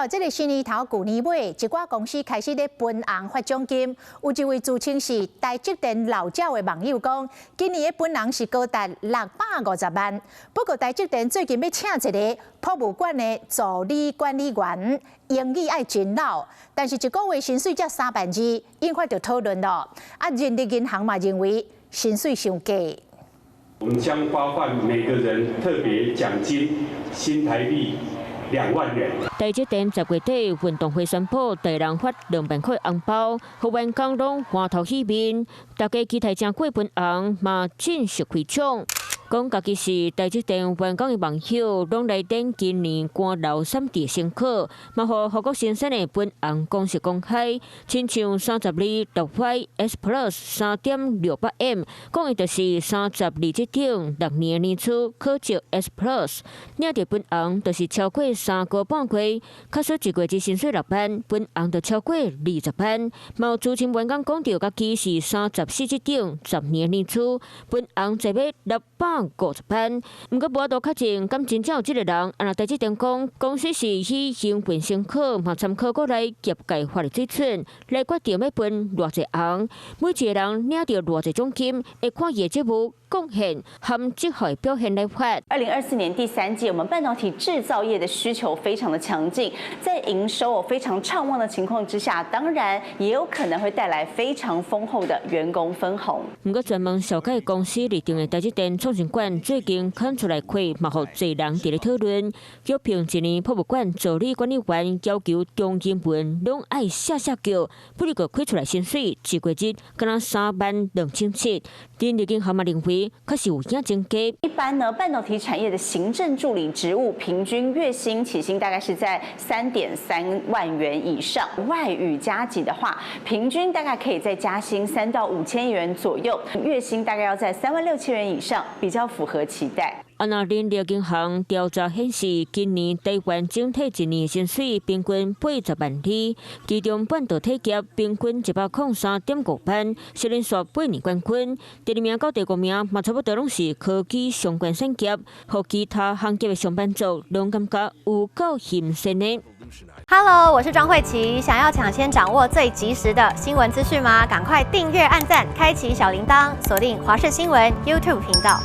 哦，這個新年頭舊年尾，一寡公司開始咧分紅發獎金。有一位自稱是台積電老鳥的網友講，今年的分紅是高達650萬。不過台積電最近欲請一个博物館的助理管理員，英語愛真老，但是一個月薪水才3萬2，引發著討論咯。啊，人力銀行嘛認為薪水傷低。我們將發放每個人特別獎金新台幣2萬元。台積電10月底運動會宣布，逐人發2萬塊紅包，予員工攏歡頭喜面，大家期待誠久分紅嘛正式開獎。講家己是台積電員工的網友，攏來等今年寒流閃佇辛苦，嘛予護國神山的分紅公式公開，親像32 6Y S Plus 3.68M，講的就是32職等6年年資考證 S Plus，領著分紅就是超過3個半月，假使一月只薪水6萬，分紅就超過20萬。嘛有資深員工講著家己是34職等10年年資，分紅坐欲650萬。毋過無法度確認，敢真正有這个人。啊，若台積電講，公司是以營運成果，嘛參考國內業界法律水準來決定欲分偌濟紅，每一个人領著偌濟獎金，會看伊的職務貢獻和績效表現來發。2024年第三季，我們半導體製造業的需求非常的強勁，在營收非常暢旺的情況之下，當然也有可能會帶來非常豐厚的員工分紅。毋過專門紹介公司認定的台積電創新館最近囥出來開，嘛予濟人佇咧討論。約聘一年博物館助理管理員要求中英文攏愛寫寫叫，不過開出來薪水一個月敢若3萬2700。人力銀行嘛認為確實有影增加。一般呢，半導體產業的行政助理職務平均月薪起薪大概是在3.3萬元以上。外語加給的話，平均大概可以再加薪3到5千元左右，月薪大概要在3萬6千元以上，比較符合期待。啊，若人力銀行調查顯示，今年台灣整體一年薪水平均80萬二，其中半導體業平均103.5萬，是連續8年冠軍。第二名到第五名嘛，差不多攏是科技相關產業，予其他行業的上班族攏感覺有夠欣羨的。 Hello，我是莊慧琪，想要搶先掌握最及時的新聞資訊嗎？趕快訂閱、按讚、開啟小鈴鐺，鎖定華視新聞 YouTube 頻道。